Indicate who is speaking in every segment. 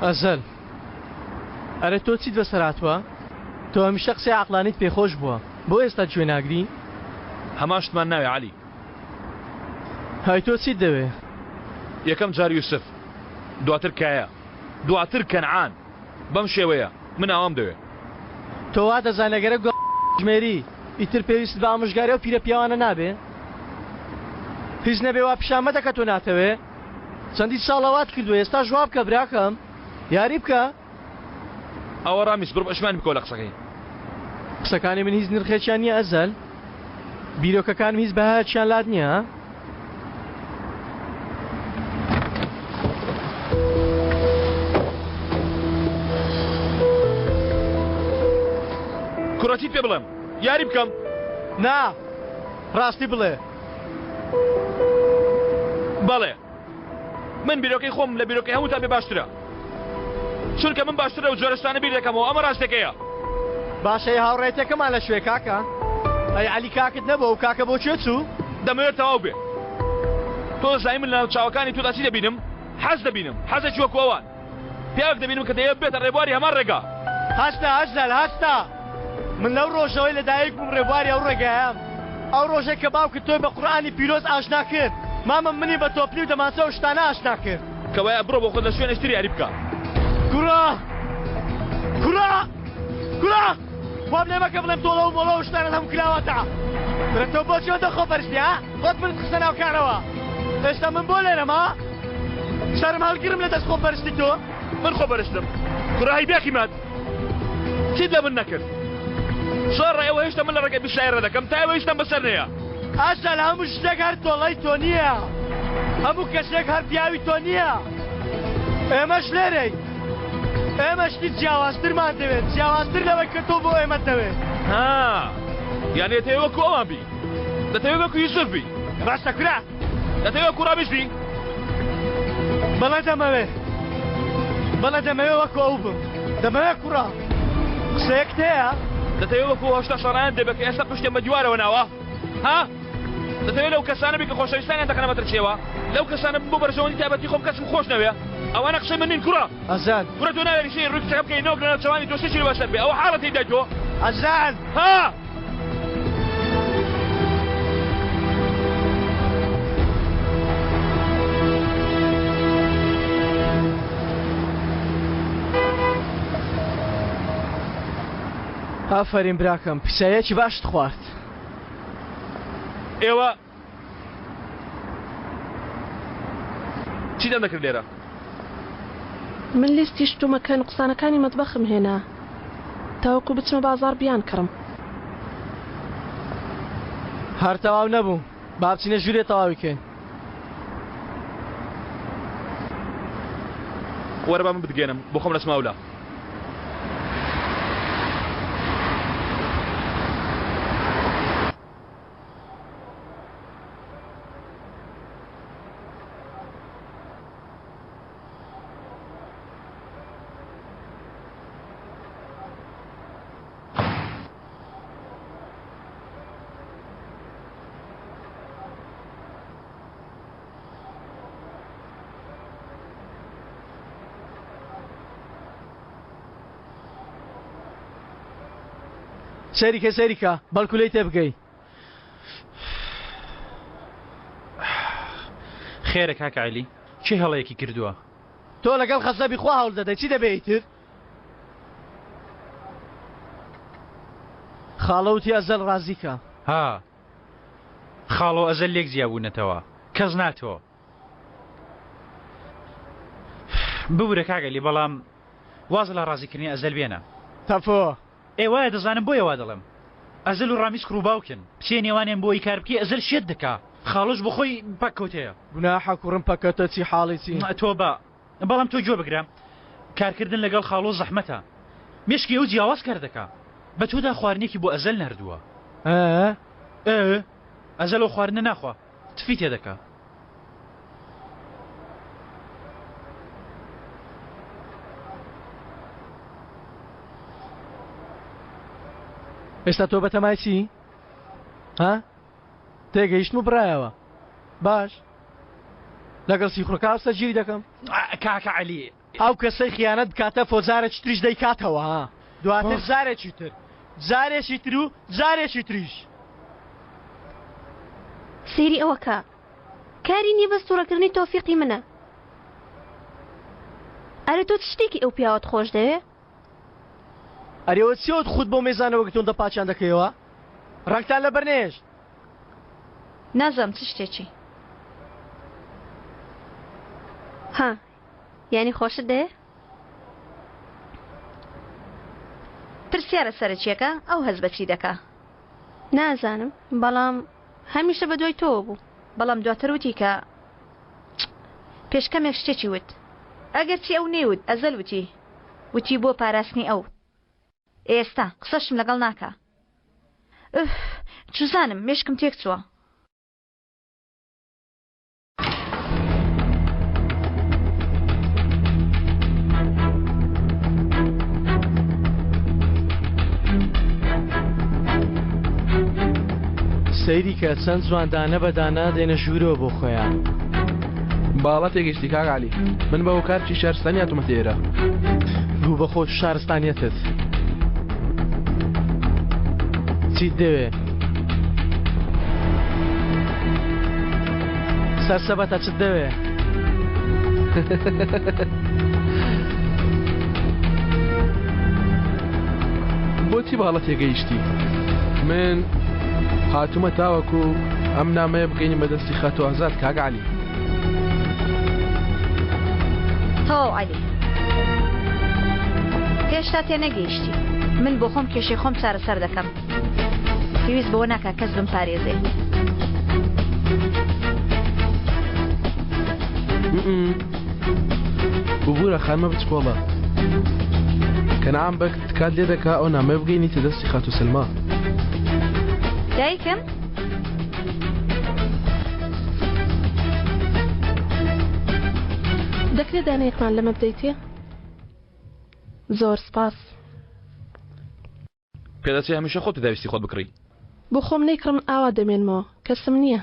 Speaker 1: ئەزەل ئەرێ تۆ چیت بەسەر هاتووە؟ تۆ هەمیشە قسەی عەقڵانیت پێخۆش بووە بۆ ئێستا گوێ ناگری؟
Speaker 2: هەمان شتمان ناوێ عەلی.
Speaker 1: ئەی تۆ چیت دەوێ؟
Speaker 2: یەکەم جار یوسف دواتر کایا دواتر کەنعان بەم شێوەیە من ئاوام دەوێ.
Speaker 1: تۆ وا دەزانی گەرەک گۆ ژمێری ئیتر پێویستت بە ئامۆژگاری ئەو پیرە پیاوانە نابێ؟ هیچ نەبێ وا پیشان مەدە کە تۆ ناتەوێ چەندین ساڵە وات کردووە ئێستاش وا بکە براکەم یاری بکە.
Speaker 2: ئەوە ڕامیس بڕۆ پەشیمانی بکەوە لە قسەکەی.
Speaker 1: قسەکانی من هیچ نرخێکیان نییە ئەزەل؟ بیرۆکەکانم هیچ بەهایەکیان لات نییە ها؟
Speaker 2: کوڕە چیت پێ بڵێم؟ یاری بکەم؟
Speaker 1: نا ڕاستی بڵێ.
Speaker 2: بەڵێ من بیرۆکەی خۆم لە بیرۆکەی هەمووتان پێ باشترە چونکە من باشتر لەو جۆرە شتانە بیر دەکەمەوە ئەمە ڕاستەکەیە.
Speaker 1: باشە ئەی هاوڕێیەتیەکەمان لە کوێ کاکە؟ ئەی عەلی کاکت نەبوو ئەو کاکە بۆ کوێ چوو؟
Speaker 2: دەمەوێت تەواو بێ. تۆ دەزانی من لەناو چاوەکانی تۆدا چی دەبینم؟ حەز دەبینم، حەزێکی وەکو ئەوان. پیاوێک دەبینم کە دەیەوێت ببێتە ڕێبواری هەمان ڕێگا.
Speaker 1: هەستە ئەزەل هەستە! من لەو ڕۆژەوەی لەدایک بووم ڕێبواری ئەو ڕێگایەم. ئەو ڕۆژەی کە باوکت تۆی بە قورئانی پیرۆز ئاشنا کرد، مامم منی بە تۆپلی و دەمانچە و شتانە ئاشنا کرد.
Speaker 2: کەوایە بڕۆ بۆ خۆت لە شوێنێکی تر یاری بکە.
Speaker 1: کوڕە! کوڕە! کوڕە! وام لێ مەکە بڵێم تۆڵە و مۆڵە و شتانەت هەموو کراوەتە. کورە تۆ بۆچی ئەوەندە خۆپەرستی ها؟ خۆت منت خستە ناو کارەوە. ئێستا من بۆ لێرەم ها؟ سەرم هەڵگرم لە دەست خۆپەرستی تۆ؟
Speaker 2: من خۆپەرستم؟ کوڕە هەی بێقیمەت! چیت لە من نەکرد؟ زۆر ڕای ئەوە هێشتا من لە ڕێگای بشایە ڕێدەکەم تا ئێوە هیچتان بەسەر نەیە.
Speaker 1: ئەسەل هەموو شتێک هەر تۆڵەی تۆ نییە، هەموو کەسێک هەر پیاوی تۆ نییە. ئێمەش لێرەین. ئێمە شتی جیاوازترمان دەوێت، جیاوازتر لەوەی کە تۆ بۆ ئێمەت دەوێت.
Speaker 2: ها، یانی دەتەوێ وەکو ئەوان بی؟ دەتەوێ وەکو یوسف بی؟
Speaker 1: ڕاستە کورە.
Speaker 2: دەتەوێ وەکو ڕامیش بی؟
Speaker 1: بەڵێ دەمەوێ. بەڵێ دەمەوێ وەکو ئەو بم. دەمەوێ کوڕە. قسەیەکت هەیە؟
Speaker 2: دەتەوێ وەکو 80 ساڵانت دەبێ کە ئێستا پشتیان بە دیوارەوە ناوە؟ ها؟ دەتەوێ لەو کەسانە بی کە خۆشەویستانیان دەخەنە مەترسیەوە؟ لەو کەسانە بم بۆ بەرژەوەندی تایبەتی خۆم کەسم خۆش نەوێ؟ ئەوانە قسەی من نین کوڕە.
Speaker 1: ئەزان.
Speaker 2: کوڕە تۆ ناوێری سەیری ڕووی کچەکە بکەی نەوەک لەناو چاوانی تۆ شتێکی لێ بەسەر بێ ئەوە حاڵەتی دای تۆ.
Speaker 1: ئەزان.
Speaker 2: ها؟
Speaker 1: ئافەرین براکەم پیسایەکی باشت خوارد.
Speaker 2: ئێوە چیتان دەکرد لێرە؟
Speaker 3: من لیستی شتومەکە نوقسانەکانی مەتبەخم هێنا تاوەکو بچمە بازاڕ بیانکڕم.
Speaker 1: هەر تەواو نەبوو با بچینە ژوورێ تەواوی کەین.
Speaker 2: وەرە با من بتگەیەنم بۆ خۆم دەچمە ئەولا.
Speaker 1: سەیری کە سەیری کە بەڵکو لێی تێبگەی.
Speaker 4: خێرە کاکە عەلی کێ هەڵەیەکی کردووە؟
Speaker 1: تۆ لەگەڵ خەزەبی خوا هەوڵ دەدەی چی دەبێ ئیتر؟ خاڵە وتی ئەزەل ڕازی کە.
Speaker 4: ها خاڵۆ ئەزەل لێک جیا بوونەتەوە کەس ناتۆ. ببورە کاک عەلی بەڵام واز لە ڕازیکردنی ئەزەل بێنە.
Speaker 1: تەفۆ.
Speaker 4: ئێ وایە دەزانم بۆیە وا دەڵێم ئەزەل و ڕامیز کوڕ و باوکن بچیە نێوانیان بۆ ئەوی کار بکەی ئەزەل شێت دەکا خاڵۆش بۆ خۆی پەککەوتەیە.
Speaker 1: گوناحە کوڕم پەکەتە چی حاڵی چی.
Speaker 4: تۆبە بەڵام تۆ گوێ بگرە کارکردن لەگەڵ خاڵۆ زەحمەتە مێشکی ئەو جیاواز کار دەکا بە تۆدا خواردنێکی بۆ ئەزەل ناردووە.
Speaker 1: ئە؟
Speaker 4: ئێ ئەزەل ئەو خواردنە ناخوا تفی تێدەکا.
Speaker 1: ئێستا تۆ بەتەمای چی؟ ها؟ تێگەیشتم و بڕایەوە باش لەگەڵ سیخوڕەکە هاوسەرگیری دەکەم.
Speaker 4: کاکە عەلی.
Speaker 1: ئەو کەسەی خیانەت بکاتە فۆ جارێکی تریش دەیکاتەوە ها دواتر جارێکی تر جارێکی تر و جارێکی تریش.
Speaker 5: سەیری ئەوە کە کاری نیە بەس توڕەکردنی تۆفیقی منە. ئەرێ تۆ چ شتێکی ئەو پیاوەت خۆش دەوێ؟
Speaker 1: ئەرێ ئەوە چیە خۆت بەو مێزانەوە گرتوون پاچیان دەکەیەوە؟ ڕەنگتان لەبەر نەهێشت.
Speaker 6: نازانم چ شتێکی.
Speaker 5: ها یانی خۆشت دەوێ؟
Speaker 6: پرسیارە سەرەکیەکە ئەو هەست بە چی دەکا؟
Speaker 5: نازانم بەڵام هەمیشە بە دوای تۆوە بوو.
Speaker 6: بەڵام دواتر وتی کە پێش کەمێک شتێکی وت. ئەگەرچی ئەو نەیوت ئەزەل وتی. وتی بۆ پاراستنی ئەو. ئێستا قسەشم لەگەڵ ناکا. ئوف چوزانم مێشکم تێکچووە.
Speaker 1: سەیری کە چەند جوان دانە بە دانە دێنە ژوورەوە بۆ خۆیان.
Speaker 2: باڵا تێگەیشتی کاک عەلی من بە هۆکارکی شارستانی هاتوومەتە ئێرە.
Speaker 1: گوو بە خۆت و شارستانیەتت. چیت دەوێ؟ سەرسەبەتە چت دەوێ؟
Speaker 2: بۆچی باڵە تێگەیشتی؟ من هاتوومە تاوەکو ئەم نامەیە بگەینی بەدەستی خاتوو ئازاد کاک عەلی.
Speaker 6: تەواو عەلی هێشتا تێنەگەیشتی من بۆ خۆم کێشەی خۆم چارەسەر دەکەم پێویست بەوە ناکا کەس بمپارێزێ.
Speaker 2: ببورە خانمە بچکۆڵە کەنعان بەگ تکات لێ دەکا ئەو نامەیە بگەینیتە دەستی خاتوو سلما.
Speaker 6: دایکم؟
Speaker 3: دەکرێت دانەیەکمان لەمە بدەیتێ؟ زۆر سپاس.
Speaker 2: پێدەچێ هەمیشە خۆت پێداویستی خۆت بکڕی.
Speaker 3: بۆ خۆم نەیکڕم ئاوا دەمێنمەوە، کەسم نییە.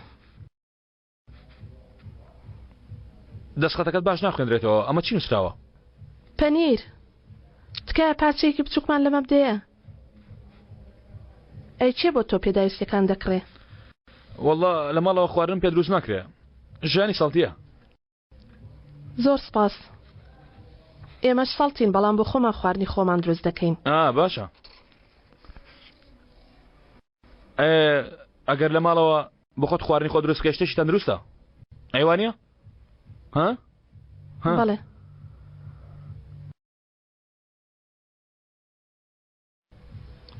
Speaker 2: دەستخەتەکەت باش ناخوێندرێتەوە، ئەمە چی نووسراوە؟
Speaker 3: پەنیر! تکایە پارچەیەکی بچووکمان لەمە بدەیە. ئەی کێ بۆ تۆ پێداویستیەکان دەکڕێ؟
Speaker 2: وەڵڵا لە ماڵەوە خواردنم پێ دروست ناکرێ. ژیانی سەڵتییە.
Speaker 3: زۆر سپاس. ئێمەش سەڵتین بەڵام بۆ خۆمان خواردنی خۆمان دروست دەکەین.
Speaker 2: ئا باشە. ئێ ئەگەر لە ماڵەوە بۆ خۆت خواردنی خۆ دروست بکەی شتێکی تەندروستە. ئەی وانییە؟ ها؟ ها؟
Speaker 3: بەڵێ.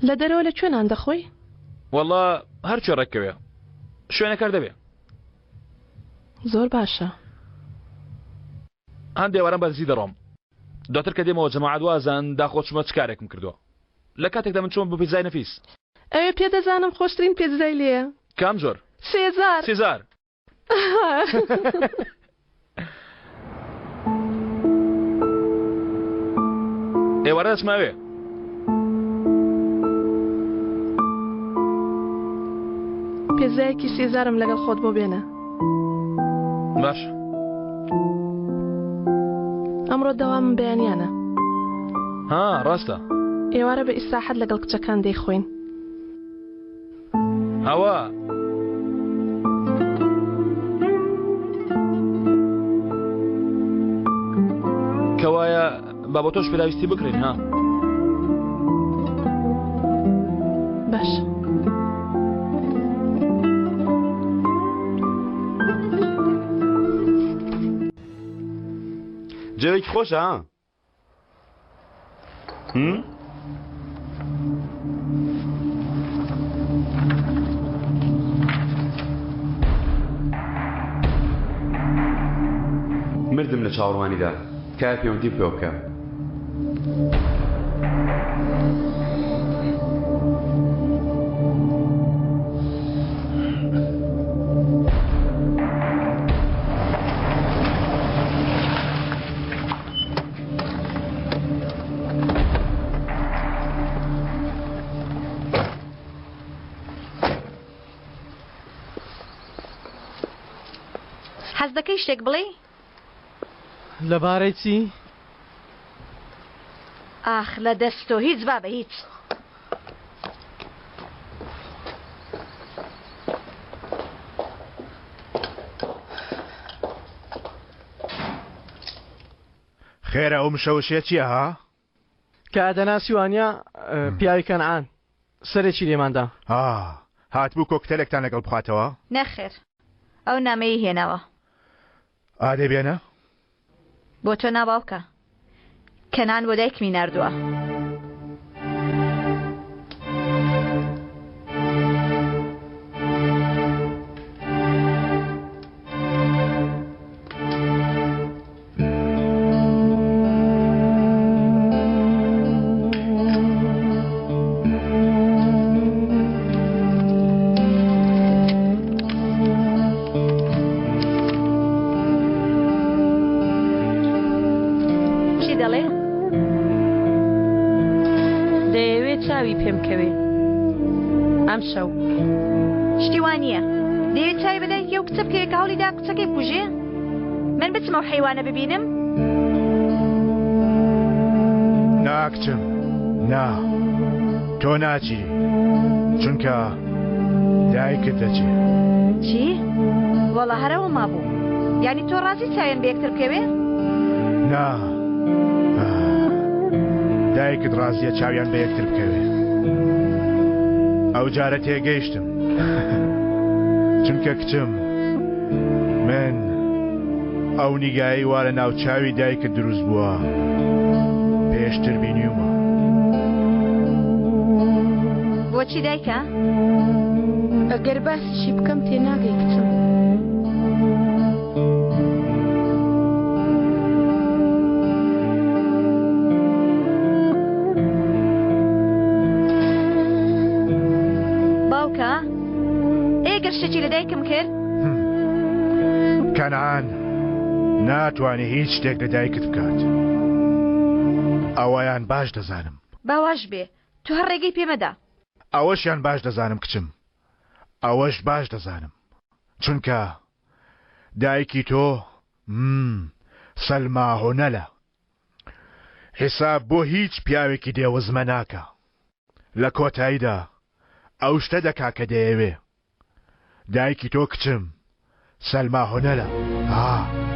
Speaker 3: لە دەرەوە لە کوێ نان دەخۆی؟
Speaker 2: وەڵا هەر کوێ ڕێککەوێ شوێنەکە هەر دەبێ.
Speaker 3: زۆر باشە.
Speaker 2: هەندێ واران بە دزی دەڕۆم دواتر کە دێمەوە جەماعەت وازان داخۆ چومە چ کارێکم کردووە لە کاتێکدا من چوومە بۆ پیتزای نەفیس.
Speaker 3: ئەوێ پێ دەزانم خۆشترین پێتزای لێیە.
Speaker 2: کام جۆر؟
Speaker 3: سێزار.
Speaker 2: سێزار. ئێوارە دەچمە ئەوێ.
Speaker 3: پێزایەکی سێزارم لەگەڵ خۆت بۆ بێنە.
Speaker 2: باش.
Speaker 3: ئەمڕۆ دەوامم بەیانیانە.
Speaker 2: ها ڕاستە.
Speaker 3: ئێوارە بە ئیسراحەت لەگەڵ کچەکان دەیخۆین.
Speaker 2: ئەوە. کەوایە با بۆ تۆش پێداویستی بکڕین ها.
Speaker 3: باش.
Speaker 7: جەوێکی خۆشە ها. مردم لە چاوەڕوانیدا تکایە پەیوەندیم پێوە بکە.
Speaker 6: حەز دەکەی شتێک بڵێی؟
Speaker 1: لەبارەی چی؟
Speaker 6: ئاخ لە دەست تۆ هیچ بابە هیچ.
Speaker 8: خێرە ئەو مشەوشیە چیە ها؟
Speaker 1: کە دەناسی وانە پیاوی کەنعان سەرێکی لێماندا.
Speaker 8: ها هاتبوو کۆکتەلێکتان لەگەڵ بخواتەوە؟
Speaker 6: نەخێر ئەو نامەیەی هێناوە.
Speaker 8: ئادەی بێنە.
Speaker 6: بۆ تۆ نا باوکە کەنان بۆ دایکمی ناردووە. چی دەڵێ؟
Speaker 3: دەیەوێ چاوی پێم کەوێ ئەمشەو.
Speaker 6: شتی وا نییە. دەیەوێ چاوی بە دایکی ئەو کچە بکەوێ کە هەوڵی دا کچەکەی بکوژێ؟ من بچم ئەو حەیوانە ببینم؟
Speaker 8: نا کچم نا تۆ ناچی چونکە دایکت دەچێ.
Speaker 6: چی؟ وەڵا هەر ئەوە مابوو. یانی تۆ ڕازی چاویان بە یەکتر بکەوێ؟
Speaker 8: نا دایکت ڕازیە چاویان بە یەکتر بکەوێ. ئەو جارە تێگەیشتم چونکە کچم من ئەو نیگایەی وا لە ناوچاوی دایکت دروست بووە پێشتر بینیومە.
Speaker 6: بۆچی دایکە؟
Speaker 3: ئەگەر باسیشی بکەم تێناگەی کچم.
Speaker 6: باوکە ئێ گەر شتێکی لە دایکم کرد؟
Speaker 8: کەنعان ناتوانێ هیچ شتێک لە دایکت بکات ئەوەیان باش دەزانم.
Speaker 6: با واش بێ تۆ هەر ڕێگەی پێ مەدە.
Speaker 8: ئەوەشیان باش دەزانم کچم ئەوەش باش دەزانم چونکە دایکی تۆ مم سەلما هۆنەلە حیساب بۆ هیچ پیاوێکی دێوەزمە ناکا لە کۆتاییدا ئەو شتە دەکا کە دەیەوێ دایکی تۆ کچم سەلما هونەرە ها.